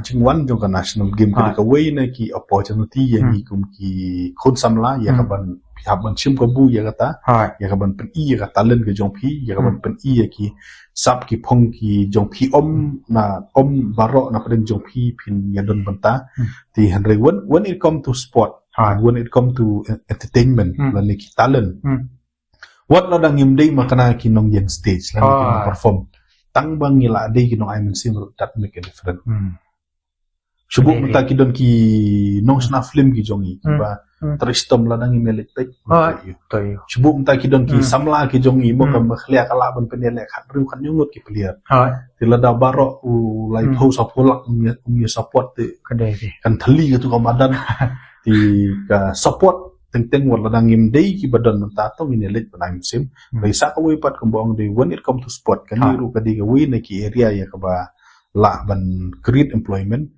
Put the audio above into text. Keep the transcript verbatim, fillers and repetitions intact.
jingwan jong ka national game ka dei kawei na ki opportunity ïa ngi kum ki khun samla ïa ka ban phi hap ban shim kabu ïa kata, ïa ka ban pyni ïa ka talent ka jong phi, ïa ka ban pyni ïa ki sap ki phong ki jong phi, ym na, ym baroh na pdeng jong phi phin ïa don bynta. Te hynrei when, when it come to sport, when it come to entertainment lane ki talent, wat lada ngim dei ma kane ki nongïeng stage lane ki nong perform, tang ba ngi la dei ki nong ai mynsiem ruh, that make a difference. Shu buh mynta ki don ki nongshna film ki jong ngi kiba trei shitom lada ngim ïaleit peit. Shu buh mynta ki don ki samla ki jong ngi mo, ka makhlia ka lah ban pynïaleh khathynriew khathynñiew ngut ki player. Te lada baroh u laiphew saphew lak um ïa, um ïa support te kan thylli katu ka madan. Te ka support teng teng wat lada ngim dei kiba don mynta, to ngin ïaleit ban ai mynsiem. Hynrei sa kawei pat kumba ong dei, when it come to sport, kane ruh ka dei kawei na ki area ïa kaba lah ban create employment.